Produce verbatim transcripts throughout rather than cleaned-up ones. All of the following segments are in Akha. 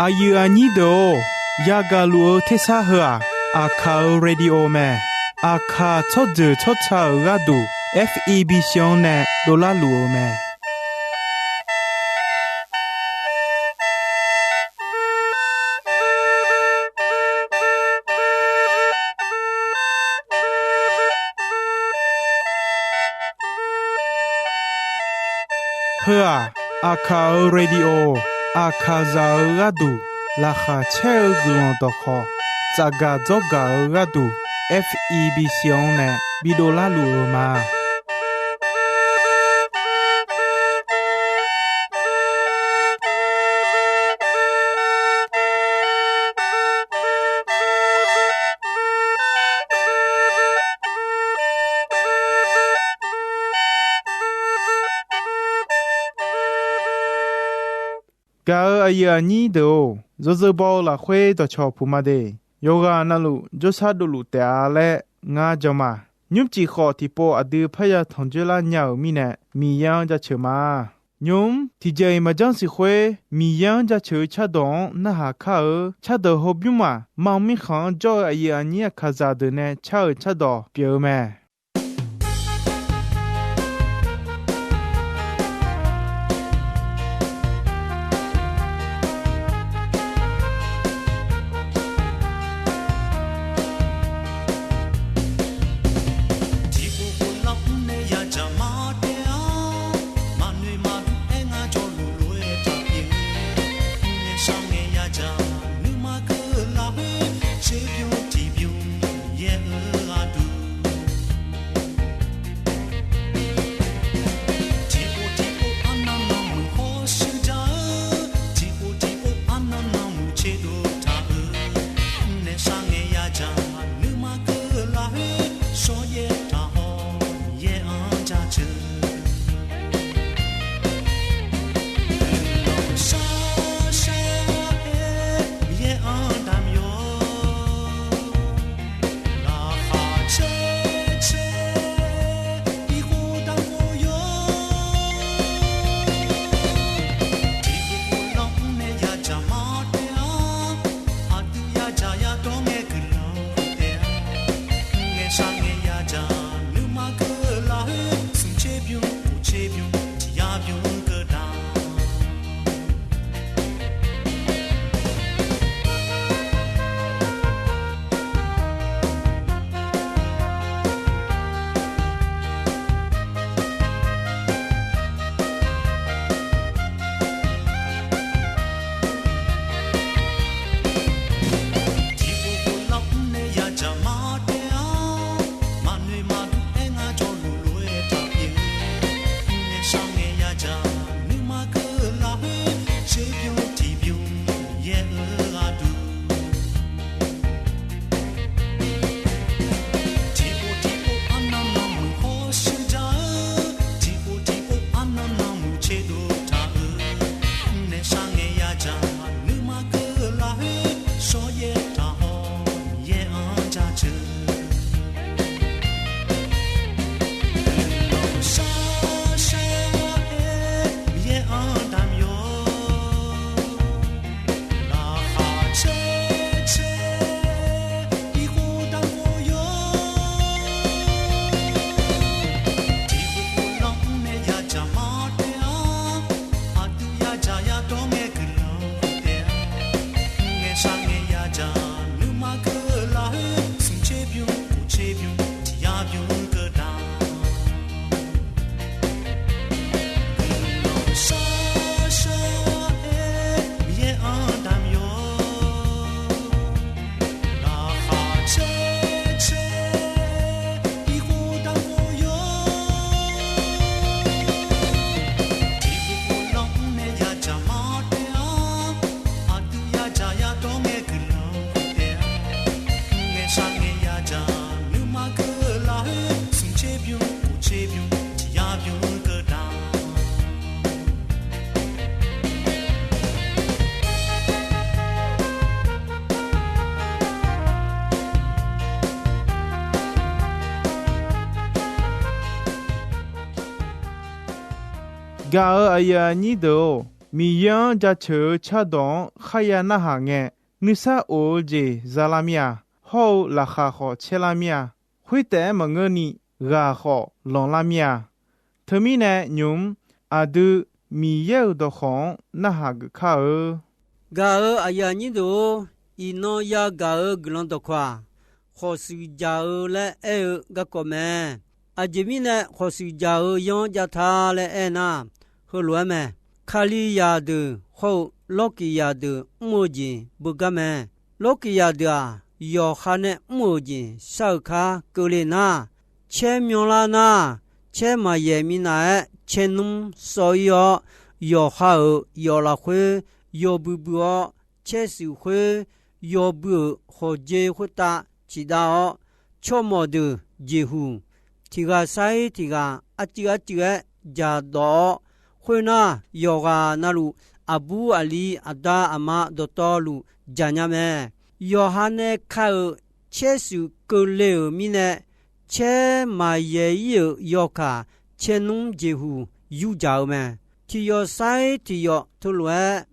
Aqyuif aqnyir deuq-or, yagaq luf-eu tersar heu-aq, Aqkaq-euq radio mae. Aqkaq tsawrjeuq tsawrca-euq gharduq, F E B C-anr nae dovlar luf-eu mae. Heu-aq, Aqkaq-euq radio, Aqkaqzaq-euq gharduq laqkhaq caer-eu guiqlanq dawqkhawq, tsafgaq dzawrgaq-eu gharduq, F E B C-anr nae bidovlar luf-eu ma. Gaq-euq aqyuif aqnyir deuq-or, yawzeu baw-eu lafkhoer dawqcawq puq ma de. Yawqghaq navluf jawrshar dovluf taef-a laer ngar jan ma. Nymrcif khawf tiqpov aqdui parya tanqjoer lar nya-euq mirnae, Miqyaer-anr jaceuq ma. Nymq-mr tiqjeq-iq maqjanr siq khoer, Miqyaer-anr jaceuq-eu cardawq-anr narhaq kar-eu. Cardawq hawbymr-aq, mam mirkhanq-anr jawr-eu aqyuif aqnyir Aqkaqzaq deuq nae car-euq cardawq pyeuf-eu mae. Tiqpov pov lar mr nae yadzaq mar taef-ar, maqnoeq maqdur aer ngar jawrluf lof-aer taqpyeuf. Mrnaeq shar ngae yadzaq nuima keuv lafkhoer, tserbymr tiqbymr yaer-eu gharduq, tiqpov tiqpov arnan nanmuiq hawshuir jar-eu, tiqpov tiqpov arnan nanmuiq tserdov taq-euq. Mrnaeq shar ngae yadzaq nuima keuv lafkhoer, shawryaer taqhaw Miqyaer-anr jaceuq. Guiqlanq shar shar-aer Miqyaer-anr damq yawq, laqkhaq caer caer irkhof damq khof yawq. Tiqpov pov lar mr nae yadzaq mar taef-ar, aqdui yadzaq yadawr ngae guiqlanq khof taef-a. Mrnaeq shar ngae yadzaq nuima keuv lafkhoer, smq tserbymr khof tserbymr tiq yar bymr keuv damq. Tiqpov pov lar mr nae yadzaq mar taef-ar, maqnoeq maqdur aer ngar jawrluf lof-aer taqpyeuf. Mrnaeq shar ngae yadzaq nuima keuv lafkhoer, tserbymr tiqbymr yaer-eu gharduq, tiqpov tiqpov arnan nanmuiq hawshuir jar-eu, tiqpov tiqpov arnan nanmuiq tserdov taq-euq. Mrnaeq shar ngae yadzaq nuima keuv lafkhoer, shawryaer taqhaw Miqyaer-anr jaceuq. Guiqlanq shar shar-aer Miqyaer-anr damq yawq, laqkhaq caer caer irkhof damq khof yawq. Tiqpov pov lar mr nae yadzaq mar taef-ar, aqdui yadzaq yadawr ngae guiqlanq khof taef-a. Mrnaeq shar ngae yadzaq nuima keuv lafkhoer, smq tserbymr khof tserbymr tiq yar bymr keuv damq. Guiqlanq shar shar-aer Miqyaer-anr damq yawq, laqkhaq caer caer irkhof damq khof yawq. Tiqpov pov lar mr nae yadzaq mar taef-ar, aqdui yadzaq yadawr ngae guiqlanq khof taef-a. Mrnaeq shar ngae yadzaq nuima keuv lafkhoer, smq tserbymr khof tserbymr tiq yar bymr keuv damq. Gaq-euq aqyuif aqnyir deuq-or, Miqyaer-anr jaceuq-eu cardawq-anr kharya narhaq ngae, nuisar of-eu jeq za lar mir-a. Hawr-eu laqkhaq khawf caer lar mir-a. Khoertaef-aer maqngeurni, ghaq khawf lanqlar mir-a. Teumirnae nymq-mr aqdui Miqyaer-euq dawqkawq-anr narhaq geuf kar-eu. Gaq-euq aqyuif aqnyir deuq-or, iqnan yagaq-eu guiqlanq dawqkawq-aq, khawqshuif jaq-eu laer aer-eu garkawv mae. Aqjeq mirnae khawqshuif jaq-eu yanr jav ta laer aernar, heulof-aer mae. Kalizaq deuq hawr-eu Lawrkiqzaq deuq mr-eu jeq beugar mae. Lawrkiqzaq deuq-aq, yawqha nae mr-euq jeq shar-euq kar keuvle nar, caer myanlar nar, caer maqyaeq minav-aer caernmr sawv-ir-awr, yawqha-euq yawf lafkhoer yawbui bui-awr, caer shuif khoer yawbui-euq hawqjeq khoertav ciqdav-awr, tsawrmawf deuq jeqhuq, tiq ghaq sar-ir tiq ghaq arcuiv arcuiv-aer jaqdawf-awr, khoernar, yawqghaq navluf aqbur aqli aqda aqma dawqtawvluf jaqnya mae. Yawqha nae ka-euq caer shuif keuvle-euq mirnae, caer maqyaeq-ir-euq yawkaq caernmr jeqhuq yurdzaq-eu mae. Tiq yawf sar-ir tiq yawf teulof-aer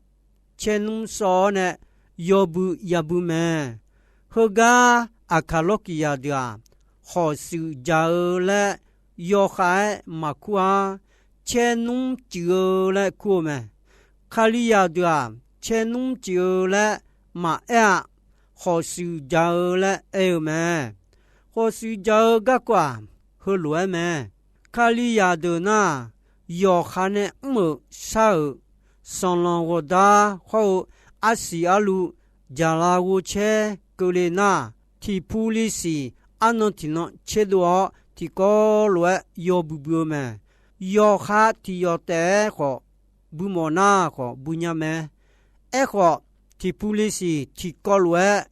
caernmr sawv-awr nae yawbui yabui mae. Heugar Aqkaq Lawrkiqzaq deuq-aq, khawqshuif jaq-eu laer yawkhav-aer maqkur-ar, caernmr cuif-eu laer kur-eu mae. Kalizaq deuq-aq, caernmr cuif-eu laer maqaer-a. Khawqshuif jaq-eu laer aer-eu mae. Khawqshuif jaq-eu garkawv-aq, heulof-aer mae. Kalizaq deuq nar, yawqha nae mr-euq shar-euq sanqlanq ghawqdar hawr-eu arsiq arluv jaqlav ghovcaer keuvle nar, tiqpu lisiq arnan tiqnan tserdov-awr tiqkawv lof-aer yawbui bui-eu mae. Yawqha tiq yawf taef-aer khawf buimawf nar khawf buinya mae. Aerkhawf, tiqpu lisiq tiqkawv lof-aer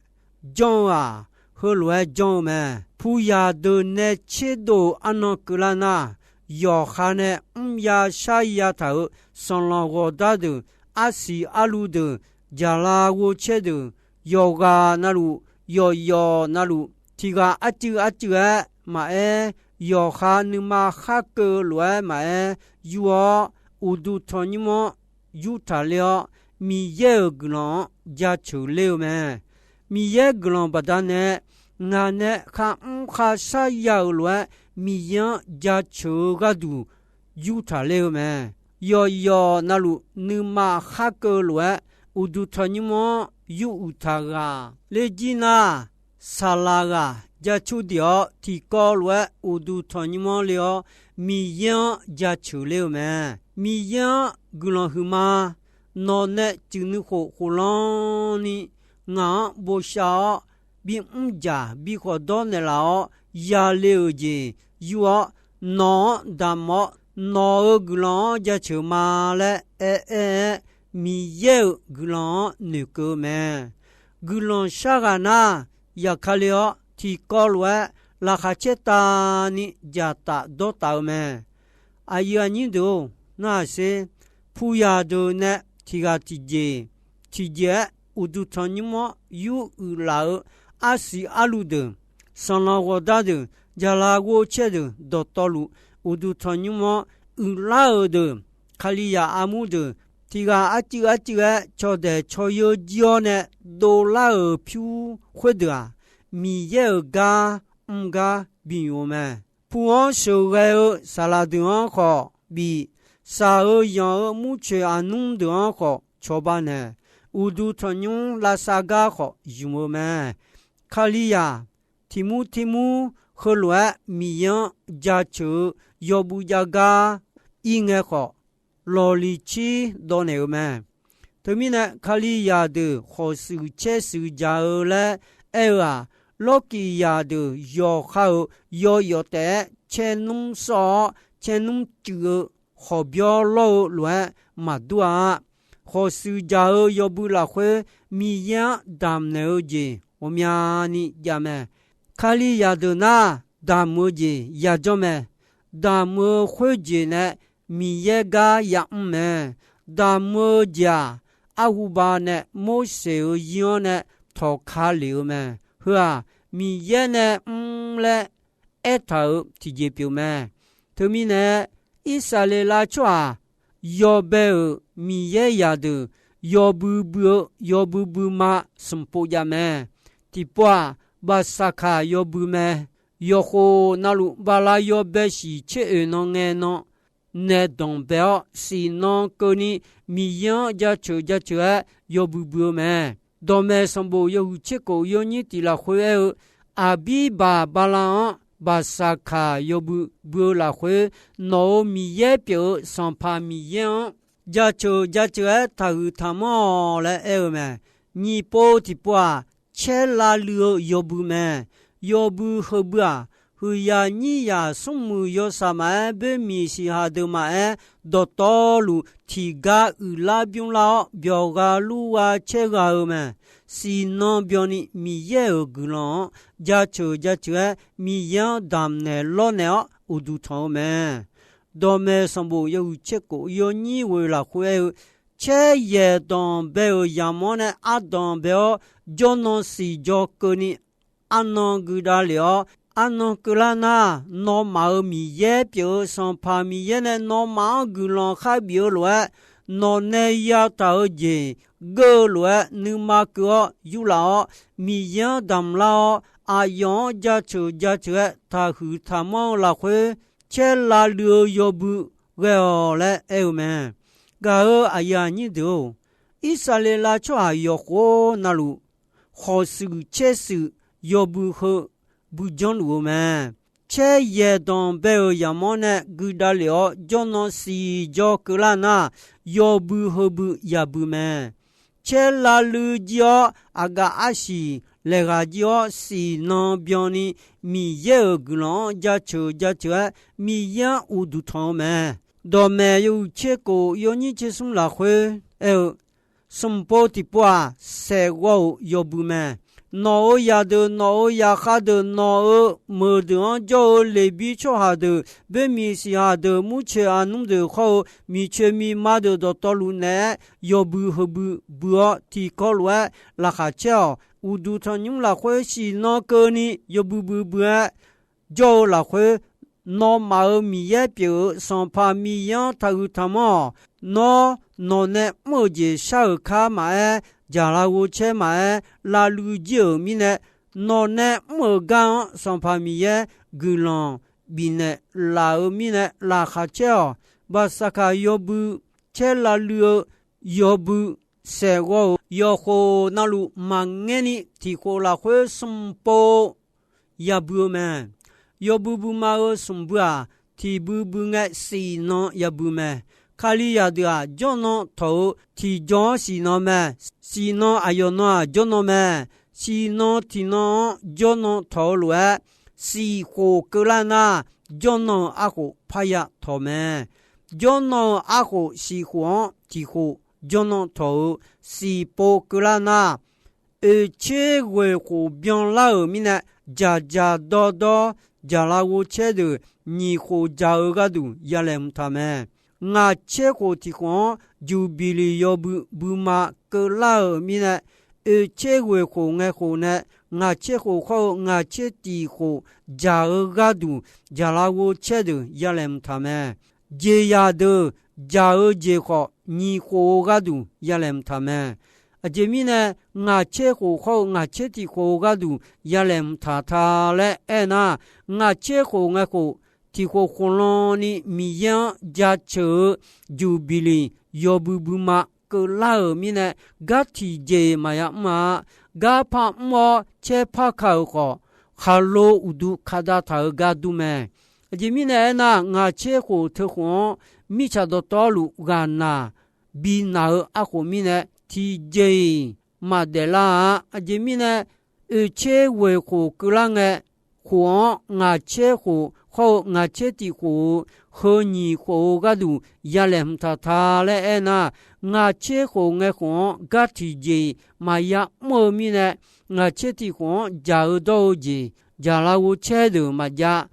janr-eu-aq, heulof-aer janr-eu mae. Puyaq deuq nae tserdov-euq arnan keuvlar nar, yawqha nae mrya sharya taq-euq sanqlanq ghawqdar deuq, arsiq arluv deuq, jaqlav ghovcaer deuq, yawqghaq navluf, yawqyawq navluf, tiq ghaq arcuiv arcuiv-aer maqaer, yawqha nuima khar keuv-eu lof-aer maqaer, yur-awr uqduq tanqnymr-anr yurtaq ler-awr, Miqyaer-euq guiqlanq-anr jaceuq ler-eu mae. Miqyaer guiqlanq baqdanae ngaq nae kharmr kharshar ya-euq lof-aer, Miqyaer-anr jaceuq-eu gharduq yurtaq ler-eu mae. Yawqyawq navluf nuima khar keuv-eu lof-aer, uqduq tanqnymr-anr yur uiqtaq ghaq lerjir nar, saqlaq ghaq jacur diq-awr tiqkawv lof-aer uqduq tanqnymr-anr le-awr, Miqyaer-anr jaceuq ler-eu mae. Miqyaer-anr guiqlanq huiqma. Nawq nae cuif nuikhof khoflanni ngaq-anr bosav-awr, bimr jaq bikhawf dawrnaeq laf-awr yale-euq jeq yur-awr, nawq-anr damq-awr, nawq-euq guiqlanq-anr jaceuq ma laer aer aer-aer, Miqyaer-euq guiqlanq-anr noeqkeuv-eu mae. Guiqlanq shar ghaq nar, yaqkale-awr tiqkawv lof-aer laqkhaq caertavni jaqtaf dawrtaf-eu mae. Aqyuif aqnyir deuq-or, narhaq sher. Puyaq deuq nae tiq ghaq tiqjeq, tiqjeq-aer uqduq tanqnymr-anr yur uiqlaf-eu arsiq arluv deuq, sanqlanq ghawqdar deuq, jaqlaq ghovcaer deuq dawqtawvluf, uqduq tanqnymr-anr uiqlar-euq deuq, Kalizaq armur deuq, tiq ghaq arcuiv arcuiv-aer cawdaeq cawyoer jir-awr nae dovlar-euq pyur khoerdeuq-aq, Miqyaer-euq gar mr gar bif nymq-eu mae. Pu-anr sheuqghae-eu saqlaq deuq-anr khawf bif, shaq-eu yanq-eu murcoeq aqnmr deuq-anr khawf cawba naeq, uqduq tanqnymr lavsav gar khawf zmq-eu mae. Kalizaq tiq mur tiq mur heulof-aer Miqyaer-anr jaceuq-eu yawbui jav gar ir ngae khawf, lawqliq cir dawv naeq-eu mae. Teumirnae, Kalizaq deuq khawqshuif caer shuif jaq-eu laer aer-eu-aq, lawrkiq zaqdeuq yawqha-euq yawyawf taef-aer caernmr sawr-awr, caernmr cuif-eu khawqbyawr lawr-eu lof-aer maqdur-a. Khawqshuif jaq-eu yawbui lafkhoer Miqyaer-anr damq naeq-eu jeq ghawqmyani jav mae. Kalizaq deuq nar, damq-eu jeq yajanr mae. Damq-eu khoerjeq nae Miqyaer gar yamr mae. Damq-eu jeq-aq, arhuba nae Morseq-euq zir-anr nae tawqka lef-eu mae. Heu-aq, Miqyaer nae mr laer aertaq-euq tiqjeq pyeuf mae. Teumirnae, Irsaqleqlav tsawrhaq yawbae-euq Miqyaer zaqdeuq yawbui bui-eu yawbui buima smq pov jav mae. Tiqpov-aq, Baqsaqkaq yawbui mae. Yawqkhof navluf bala yawbae shiq tser oeq nan ngae nan nae danqbae-awr, siqnan keuvni Miqyaer-anr jaceuq jaceuq-aer yawbui bui-eu mae. Dawqmaeq sanqbof yawhuiq tser kof yawnyir tiq lafkhoer aer-eu, Aqbirbaq bala-anr Baqsaqkaq yawbui bui-eu lafkhoer, nawq-euq Miqyaer pyeuf-eu Sanqpaq Miqyaer-anr jaceuq jaceuq-aer taqhuiq taqmanr-awq laer aer-eu mae. Nyiq pov tiqpov-aq, caer lavluiv-eu yawbui mae. Yawbui heubui-aq, huiqyaq nyiryaq smrmuiq yawshaef maqaer, boermiq siqhaq deuq maqaer, dawqtawvluf tiqgar uiqlar bymrlar-awr, byawqgha lurgha caergha-eu mae. Siqnan byanni Miqyaer-euq guiqlanq-anr jaceuq jaceuq-aer, Miqyaer-anr damq naeq lawrnaeq-awr uqduq tanq-eu mae. Dawqmaeq sanqbof yawhuiq tser kof yawnyir ghoeq lafkhoer aer-eu, caer yaeq danqbae-euq yamq-anr nae ardanq bae-awr, jawrnan siqjaw keuvni arnan guidav lef-awr, arnan keuvlar nar, nawmaf-euq Miqyaer pyeuf-eu Sanqpaq Miqyaer nae nawmaf-anr guiqlanq khar bif-eu lof-aer, nawq nae yataq-eu jeq geur-eu lof-aer, nuima keuv-awr yurlaf-awr, Miqyaer-anr damq lar-awr, aqyawf-anr jaceuq jaceuq-aer taqhuiq taqmanr-eu lafkhoer, caer lavluiv-eu yawbui ghae-awq laer aer-eu mae. Gaq-euq aqyuif aqnyir deuq-or, Irsaqleqlav tsawrhaq yawqkhof navluf, khawqshuif caershuif yawbui heu bui janrluf-eu mae. Caer yaeq danqbae-euq yamq-anr nae guidav lef-awr jawrnan siqjaw keuvlar nar, yawbui heubui yabui mae. Caer lavluiv jir-awr, aqgaf arsiq laeqghaq jir-awr, siqnan byanni Miqyaer-euq guiqlanq-anr jaceuq jaceuq-aer, Miqyaer-anr uqduq tanq-eu mae. Dawqmaeq yawhuiq tser kof yawnyir tser smr lafkhoer aer-eu, smq pov tiqpov-aq, saeqghawv-euq yawbui mae. Nawq-euq zaqdeuq, nawq-euq zaqkhav deuq, nawq-euq meuqdeuq-anr jawr-eu Leqbir tsawrhaq deuq, boermiq siqhaq deuq, murcoeq aqnmr deuq khawr-eu miqcoeq miqma deuq dawqtawvluf naeq-aer yawbui heubui bui-awr, tiqkawv lof-aer laqkhaq caer-awq. Uqduq tanqnymr lafkhoer siqnan keuvni yawbui bui bui-aer jawr-eu lafkhoer, nawmaf-euq Miqyaer pyeuf-eu Sanqpaq Miqyaer-anr taqhuiq taqmanr-awq. Nawr, nawq nae mr-euq jeq shar-euq kar maqaer, jaqlaf ghovcaer maqaer, lavluiv jir-euq mirnae, nawq nae mr-euq gar-anr Sanqpaq Miqyaer guiqlanq bifnaeq laf-euq mirnae laqkhaq caer-awq. Baqsaqkaq yawbui, caer lavluiv-eu yawbui, saeqghawv-euq yawqkhof navluf maqngaer ni tiqkhof lafkhoer smq pov yabui-eu mae. Yawbui buima-eu smq bui-aq, tiqbui bui ngae siqnan yabui mae. Kalizaq deuq-aq, jawrnan tawq-eu tiqjawr-anr siqnan mae. Siqnan aqyawf nan-aq, jawrnan mae. Siqnan tiqnan-anr jawrnan tawq-eu lof-aer, siqkhof keuvlar nar, jawrnan-euq arkhof parya tawq mae. Jawrnan-euq arkhof siqkhof-anr tiqkhof jawrnan tawq-eu siqpov keuvlar nar, oeqtser ghoeq khof byanlar-euq mirnae, dzaqdzaq dawrdawr dzaqlaf ghovcaer deuq nyiq khof dzaq-eu gharduq yalaeqhmq taq mae. Ngaq tser khof tiq khof-anr Juqbiqliq yawbui buima keuvlar-euq mirnae, oeqtser ghoeq khof ngae khof nae ngaq tser khof khawr-eu ngaq tser tiq khof dzaq-eu gharduq dzaqlaf ghovcaer deuq yalaeqhmq taq mae. Jeqzaq deuq dzaq-eu jeq khawf nyiq khof-eu gharduq yalaeqhmq taq mae. Aqjeq mirnae, ngaq tser khof khawr-eu ngaq tser tiq khof-eu gharduq yalaeqhmq taq ta laer aernar, ngaq tser khof ngae khof, tiq khof khof lan ni Miqyaer-anr jaceuq-eu Juqbiqliq yawbui buima keuvlar-euq mirnae, gar tiqjeq-iq maqya mr-a. Gar par mr-awr caer par ka-euq khawf, khaqlo uqduq kadav taq-eu gar dur mae. Aqjeq mirnae aernar, ngaq tser khof teu khof-anr mirtsaq dawqtawvluf ghaqnaq binaq-eu arkhof mirnae, tiqjeq-iq maqdaef lar-a. Aqjeq mirnae, oeqtser ghoeq khof keuvlar ngae, khof-anr ngaq tser khof khawr-eu ngaq tser tiq khof-eu heu nyiq khof-eu gharduq yalaeqhmq taq ta laer aernar, ngaq tser khof ngae khof-anr gar tiqjeq-iq maqya mr-eu mirnae, ngaq tser tiq khof-anr dzaq-eu dawr-eu jeq dzaqlaf ghovcaer deuq maqjav.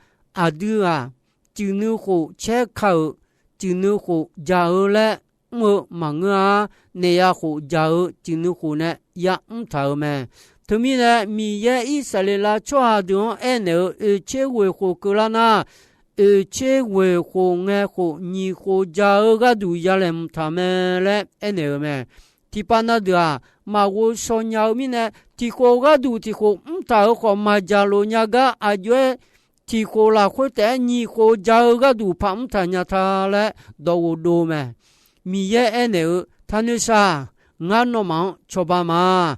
Aqdui-aq, cuif nui khof caer ka-euq, cuif nui khof dzaq-eu laer mr-eu maqngeur-a. Naef ya khof dzaq-eu cuif nui khof nae ya mr taq-euq mae. Teumirnae, Miqyaer Irsaqleqlav tsawrhaq deuq-anr aernaeq-eu oeqtser ghoeq khof keuvlar nar, oeqtser ghoeq khof ngae khof nyiq khof jaq-eu gharduq ya laeqhmq taq mae laer aernaeq-euq mae. Tiqpav na deuq-aq, maqghov shaw nya-eu mirnae, tiq khof gharduq tiq khof mr taq-euq khawf maqjaq lof nya gar, aqjox-aer tiq khof lafkhoer taef-aer nyiq khof ja-eu gharduq paq mr taq nya ta laer dawqghof dov mae. Miqyaer aernaeq-eu, Taqnoeq shaq. Ngar nawmaf-anr cawba ma.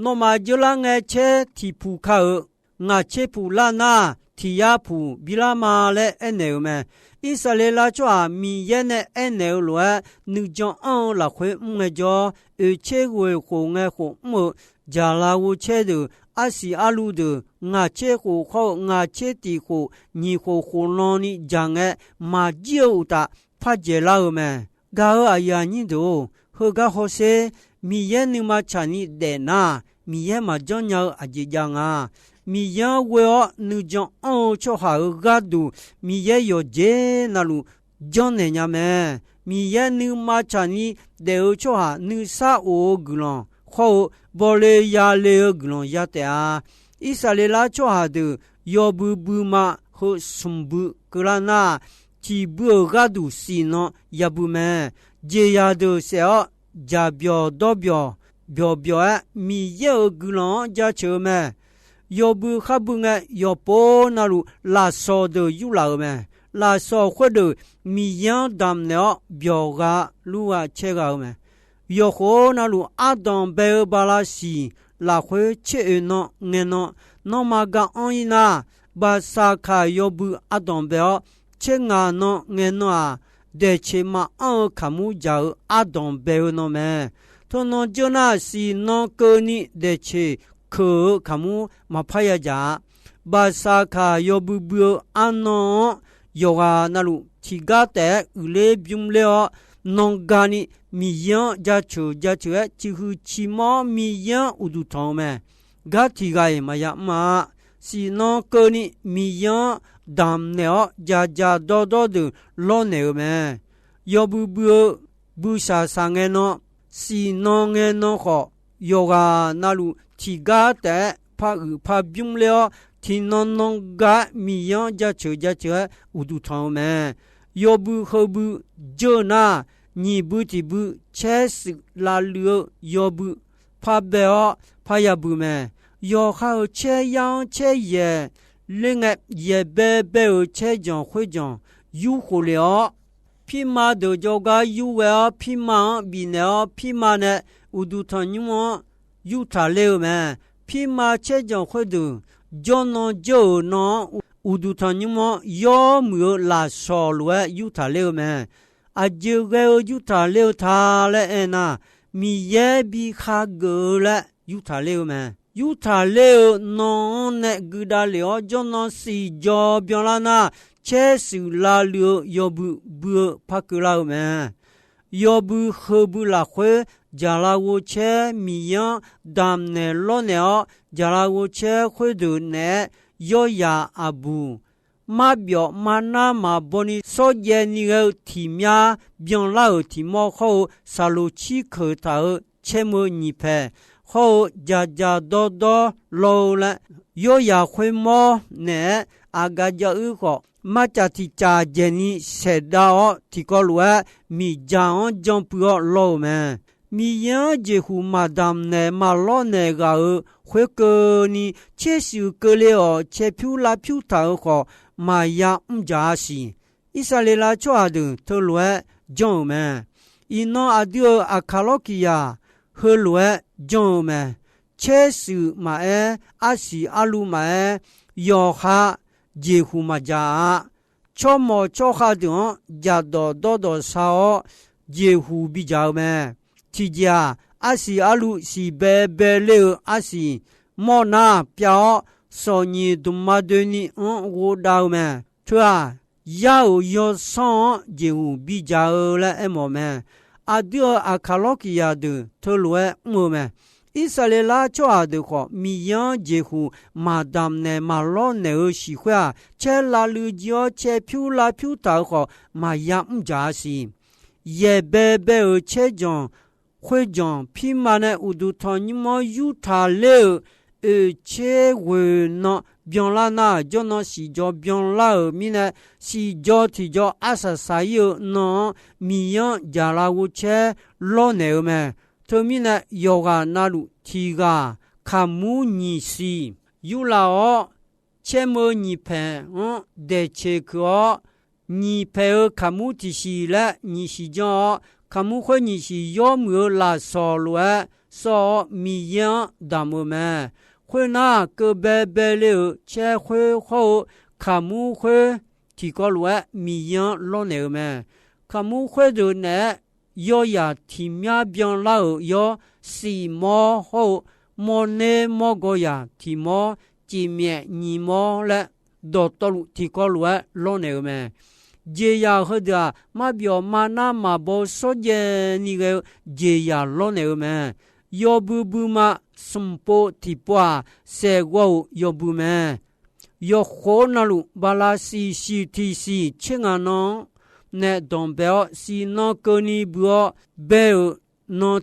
Nawmaf jeurlar ngae caer tiq puq ka-euq. Ngaq tser puq lar nar, tiq yar puq bi lar ma laer aernaeq-euq mae. Irsaqleqlav tsawrhaq Miqyaer nae aernaeq-eu lof-aer, nuijan anr-eu lafkhoer mr ngaejawr, oeqtser ghoeq khof ngae khof mr-eu jaqlaf ghovcaer deuq, arsiq arluv deuq, ngaq tser khof khawr-eu ngaq tser tiq khof nyiq khof khof lan ni jaq ngae, maqjir-eu uqtaf, pardzaeq lar-eu mae. Gaq-euq aqyuif aqnyir deuq-or, heugar hawsher. Miqyaer nuima tsaqni daef nar, Miqyaer maqjanr nya-eu aqjeq jav nga. Miqyaer-anr ghoe-awr nuijan anr-eu tsawrhaq-euq gharduq, Miqyaer yawqjeq navluf janrnaeq nya mae. Miqyaer nuima tsaqni daef-eu tsawrhaq nuisar of-eu guiqlanq khawr-eu bawle yale-eu guiqlanq ya taef-a. Irsaqleqlav tsawrhaq deuq yawbui buima heu smq bui keuvlar nar, tiq bui-euq gharduq siqnan yabui mae. Jeqzaq deuq saef-awr, jaqbyawq dawrbyawq, byawq byawq-aer Miqyaer-euq guiqlanq-anr jaceuq-eu mae. Yawbui kharbui ngae, yawqpov navluf lafsawq deuq yurlaf-euq mae. Lafsawq khoerdeuq Miqyaer-anr damqnaeq-awr byawq gha lur gha caer gha-eu mae. Yawqkhof navluf ardanq bae-eu bala siq lafkhoer tser oe nan ngae nan, nanrma ga anr-ir nar, baqsaqkaq yawbui ardanq bae-awr, tser ngaq nan ngae nan-aq, daeqceq maqanr-eu kaqmur jaq-eu ardanq bae-eu nan mae. Teunan jeur nar, siqnan keuvni daeqceq keuq-eu kaqmur maqpar ya jaq-a. Baqsaqkaq yawbui bui-eu arnan-anr yawqghaq navluf tiqgar taef-aer uiqler bymr ler-awr, nan gani Miqyaer-anr jaceuq jaceuq-aer ciqhuiq ciqmawr-awr Miqyaer-anr uqduq tanq-eu mae. Gar tiq ghaq-iq maqya mr-a. Siqnan keuvni Miqyaer-anr damqnaeq-awr jaqjaq dawrdawr deuq lawrnaeq-eu mae. Yawbui bui-eu buisaq saq ngae nan, siqnan ngae nan khawf, yawqghaq navluf tiqgar taef-aer par uiq par bymr ler-awr, tiqnan nan gar-aer Miqyaer-anr jaceuq jaceuq-aer uqduq tanq-eu mae. Yawbui heubui jeur nar, nyiq bui tiq bui caer shuif lavluiv-eu yawbui par bae-awr par yabui mae. Yawqha-euq caer yar-anr caer yaeq ler ngae, yaeq bae bae-euq caer janq khoer janq yur khof lef-awr, pirma deuq jawrgar yur ghae-awr, pirma-anr bifnaeq-awr, pirma nae uqduq tanqnymr-anr yurtaq ler-eu mae. Pirma caer janq khoerdeuq jawrnan jeur-euq nan-anr uqduq tanqnymr-anr yawmuiq-eu lafsawq lof-aer yurtaq ler-eu mae. Aqjeq ghae-eu yurtaq ler-eu ta laer aernar, Miqyaer bi khageuf-eu laer yurtaq ler-eu mae. Yurtaq ler-eu nan-anr nae guidav lef-awr jawrnan siqjaw byanlar nar, caer shuif lavluiv-eu yawbui bui-eu par keuvlar-eu mae. Yawbui heubui lafkhoer jaqlaf ghovcaer Miqyaer-anr damqnaeq lawrnaeq-awr, jaqlaf ghovcaer khoerdeuq naeq-aer yawryaq aqbuq, marbyawf marnar maqbaw ni shawrjaev ni ghae-eu tiq myar byanlar-euq tiq mawr khawr-eu, saqloq cir keuq taq-eu caermeu nyiq paeq khawr-eu, jaqjaq dawrdawr lawr-eu laer, yawryaq khoermawr naeq-aer aqgaf jav-ir khawf, marcaf tiq caf dzaeqni saeqdav-awr, tiqkawv lof-aer miqdzaq-anr jan puiv-awr lawr-euq mae. Miqyaer-anr jeqhuq maqdamq naeq maqlawr naeq ghaq-euq khoerkeuvni, caer shuif keuvle-awq caer pyur lav pyur taq-euq khawf, maqya mr dzaq-a siq. Irsaqleqlav tsawrhaq deuq teulof-aer janr-euq mae. Iqnan aqdui-euq Aqkaq lawrkiq yaq heulof-aer janr-eu mae. Caer shuif maqaer, arsiq arluv maqaer, yawqha jeqhuq maqdzaq-a. Tsawrmawq tsawrkhav deuq-anr jaqdawq dawrdawq shar-awr, jeqhuq bidzaq-eu mae. Tiqjeq-aq, arsiq arluv siqbae bae ler-eu arsiq mawr nar pyav-awr, sawqnyiq dmqma doeni-anr ghovdav-eu mae. Teu-aq, yar-euq yawsanr-anr jeqhuq bidzaq-eu laer aermawf mae. Aqdui-euq Aqkaq lawrkiq yaq deuq teulof-aer mr-eu mae. Irsaqleqlav tsawrhaq deuq khawf, Miqyaer-anr jeqhuq maqdamq naeq maqlawr naeq-eu siq khoer-aq, caer lavluiv jir-awr caer pyur lav pyur taq-eu khawf, maqya mr dzaq-a siq. Yaeq bae bae-euq caer janq khoer janq pirma nae uqduq tanqnymr-anr yurtaq ler-euq oeqtser ghoeq nan byanlar nar, jawrnan siqjawr byanlar-euq mirnae, siqjawr tiqjawr arsaq saq-ir-eu nan-anr Miqyaer-anr jaqlav ghovcaer lawrnaeq-eu mae. Teumirnae, yawqghaq navluf tiq ghaq kaqmur nyiq siq yurlaf-awr, caermeu nyiq paeq-anr daeqceq keuq-awr, nyiq paeq-eu kaqmur tiqsiq laer nyiq siq janr-awr, kaqmur khoer nyiq siq yawmuiq-eu lafsawq lof-aer sawr-awr, Miqyaer-anr damq-eu mae. Khoernar, keuv baebae le-euq caer khoer hawr-eu kaqmur khoer tiqkawv lof-aer Miqyaer-anr lawrnaeq-eu mae. Kaqmur khoerdeuq naeq-aer yawzaq tiq myar byanlar-euq yawr, siq mawr hawr-eu mawrner mawrgawv zaq tiq mawr, cifmyaef nyiq mawr laer dawqtawvluf tiqkawv lof-aer lawrnaeq-eu mae. Jeqzaq heudeuq-aq, marbyawf marnar maqbaw shawrjaev ni ghae-eu jeqzaq lawrnaeq-eu mae. Yawbui buima smq pov tiqpov-aq, saeqghawv-euq yawbui mae. Yawqkhof navluf bala siq siq tiq siq tser ngaq nan-anr nae danqbae-awr, siqnan keuvni bui-awr bae-euq nan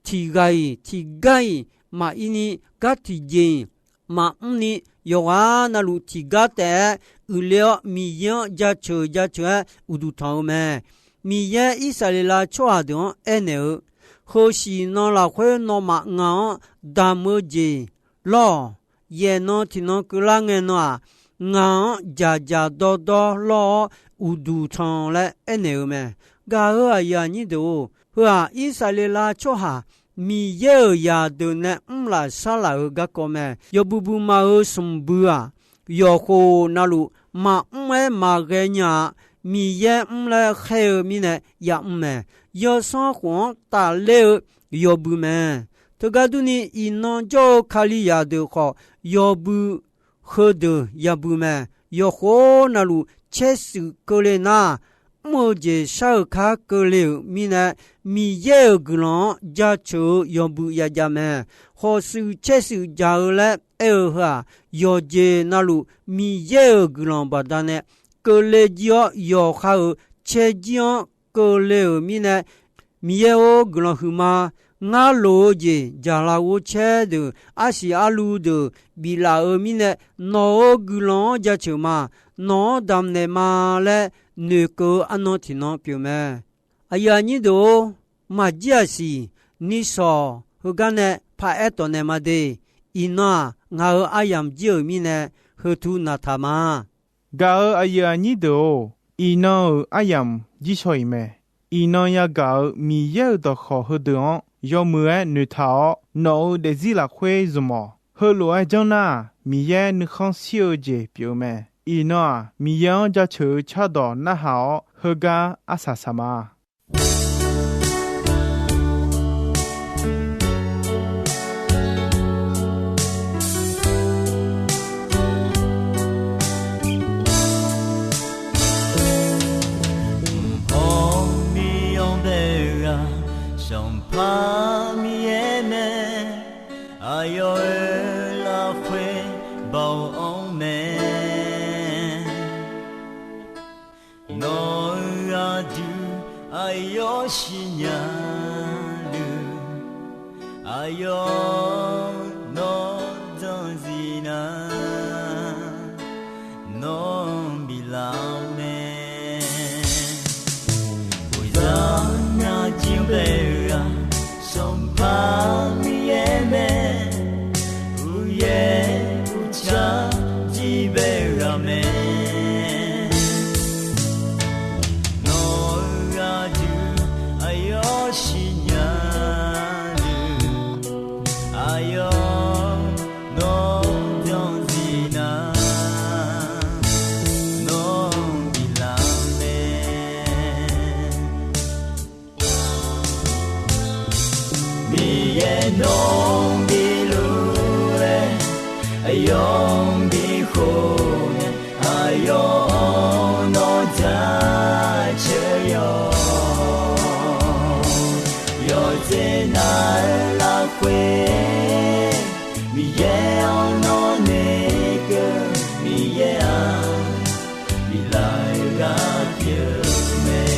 tiqghaq-iq tiqgar-iq maqir ni, gar tiqjeq-iq maqmr ni, yawqghaq navluf tiqgar taef-aer uiqler-awr, Miqyaer-anr jaceuq jaceuq-aer uqduq tanq-eu mae. Miqyaer Irsaqleqlav tsawrhaq deuq-anr aernaeq-eu, Heu siqnan lafkhoer nawmaf ngaq-anr damq-eu jeq lawr-awq. Yaeq nan tiqnan keuvlar ngae nan-aq, ngaq-anr dzaqdzaq dawrdawr lawr-awr uqduq tanq laer aernaeq-eu mae. Gaq-euq aqyuif aqnyir deuq-or, heu-aq, Irsaqleqlav tsawrhaq Miqyaer-euq zaqdeuq nae mrlaf sarlaf-euq garkawv mae. Yawbui buima-euq smq bui-aq, yawqkhof navluf maqmr-aer maqghae nya-a. Miqyaer mr laer khaer-eu mirnae yamr mae. Yawsanr khof-anr tafler-eu yawbui mae. Teugar durni, iqnan jawr-eu Kalizaq deuq khawf, yawbui heudeuq yabui mae. Yawqkhof navluf caershuif keuvle nar, mr-eu jeq shar-euq kar keuvle-euq mirnae, Miqyaer-euq guiqlanq-anr jaceuq-eu yawbui yajav mae. Khawf shuif caershuif jaq-eu laer aer-eu heu-aq, yawqjeq navluf Miqyaer-euq guiqlanq baqdanae keuvle jir-awr, yawqha-euq caerjir-anr keuvle-euq mirnae, Miqyaer-or, guiqlanq huiqma. Ngar loq-eu jeq jaqlav ghovcaer deuq, arsiq arlu deuq biflaf-eu mirnae, nawq-euq guiqlanq-anr jaceuq ma. Nawq-anr damqnaeq ma laer noeqkeuv-eu arnan tiqnan pyeuf mae. Aqyuif aqnyir deuq-or, maqjir-aq siq, nishawq heugar nae paraer tawfnaeq ma de. Iqnan-aq, ngaq-euq aryamq jir-euq mirnae, heu tu naqtaq ma. Gaq-euq aqyuif aqnyir deuq-or, iqnan-euq aryamq jir shaw-iq mae. Iqnan yagaq-euq Miqyaer-euq dawqkawq heudeuq-anr yawmuiq-aer noeqtaq-awr, nawq-euq daefzir lafkhoer zmq-awq. Heulof-aer janr nar-aq, Miqyaer nuikhanr shir-eu jeq pyeuf-eu mae. Iqnan-aq, Miqyaer-anr jaceuq-eu cardawq narhaq-awr, heugar arsaq saq ma. Hawr Miqyaer-anr bae-eu ghaq, Sanqpaq Miqyaer mae. Aqyawf-euq lafkhoer baoq anr mae. Nawq-euq aqdui aqyawf siqnya-eu, aqyawf nawq danqzif nar, nawq biflaf-eu mae. Uqdzan nar jir bae-eu ghaq, Sanqpaq Miqyaer mae. Uqyaer uqtsar jir bae-eu ghaq mae. Nawq-euq aqdui aqyawf siqnya-eu, aqyawf nawq danqzif nar, nawq biflaf mae. Miqyaer nawq bifluf-aer, aqyawf bikhof nae, aqyawf nawq jaceuq yawq. Yawqjeq nav-eu lafkhoer, Miqyaer-anr nawr noeqkeuv, Miqyaer-aq, biflaf-eu ghaq pyeuf-eu mae.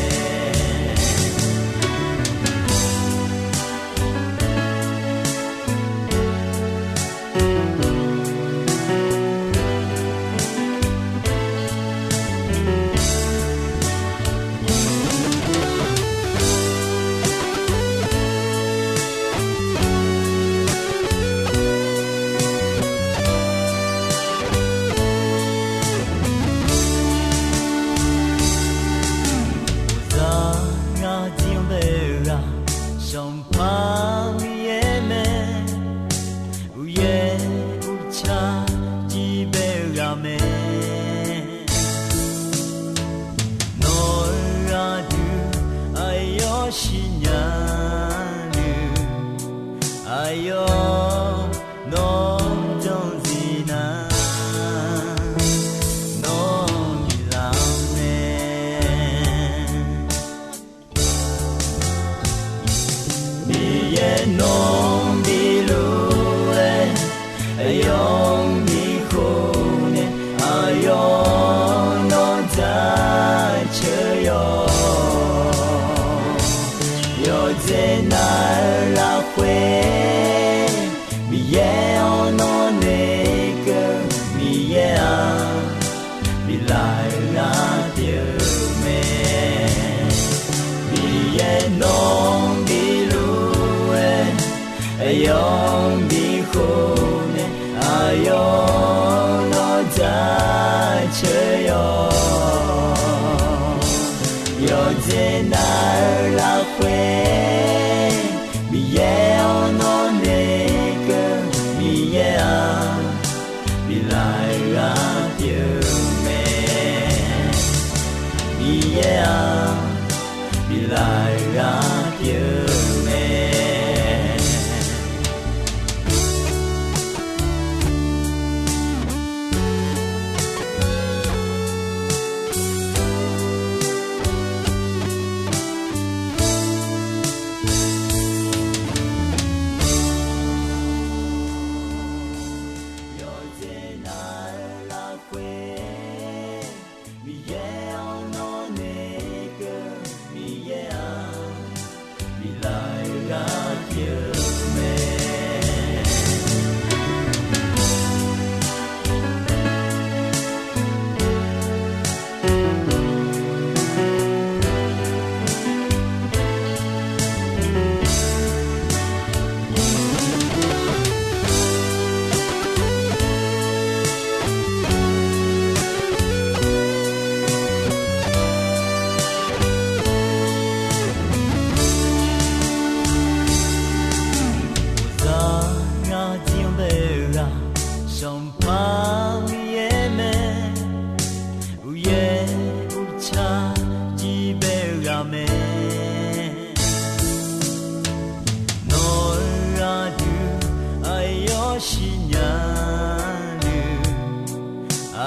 Nawr bi luf-aer, aqyawf bi khof nae, aqyawf nawr dzaq ceuq yawq. Yawqdzaeq nav-eu lafkhoer, Miqyaer-awr nawr noeqkeuv, Miqyaer-aq, bi laf-eu ghaq pyeuf-eu mae. Miqyaer nawr bi luf-aer, aqyawf bi khof nae, aqyawf nawr dzaq ceuq yawq. Yawqdzaeq nav-eu lafkhoer, Miqyaer-awr nawr noeqkeuv, Miqyaer-aq, bi laf-eu ghaq pyeuf-eu mae. Miqyaer-aq, bi laf-eu ghaq pyeuf-eu mae. Yawqdzaeq nav-eu lafkhoer, Miqyaer-awr nawr noeqkeuv, Miqyaer-aq, bi laf-eu ghaq pyeuf-eu mae. Uqdzan ngar jir-anr bae-eu ghaq, Sanqpaq Miqyaer mae. Uqyaer uqtsar jir bae-eu ghaq mae. Nawq-euq aqdui aqyawf siqnya nuir,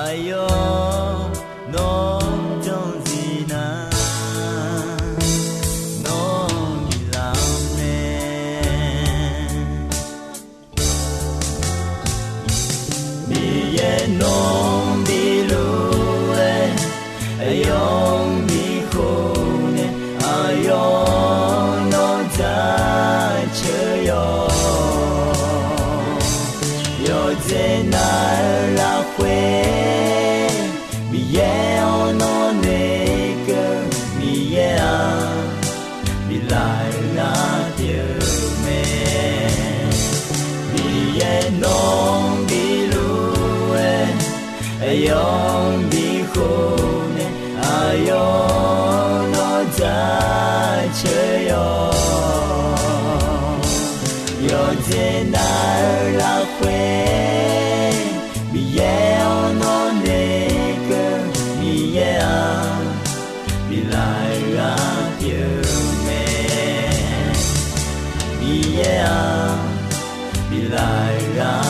aqyawf nawq-anr jan zif nar, nawq-anr biflaf-eu mae. Miqyaer nawq-anr bi luf-aer, aqyawf-anr bi khof nae, aqyawf nawr dzaq ceuq yawq. Yawqdzaeq nav-eu lafkhoer, Miqyaer-awr nawr noeqkeuv, Miqyaer-aq, bi laf-eu ghaq pyeuf-eu mae. Miqyaer nawq-anr bi luf-aer, aqyawf-anr bi khof nae, aqyawf nawr dzaq ceuq yawq. Yawqdzaeq nav-eu lafkhoer, Miqyaer-awr nawr noeqkeuv, Miqyaer-aq, bi laf-eu ghaq pyeuf-eu mae. Miqyaer-aq, bi laf-eu ghaq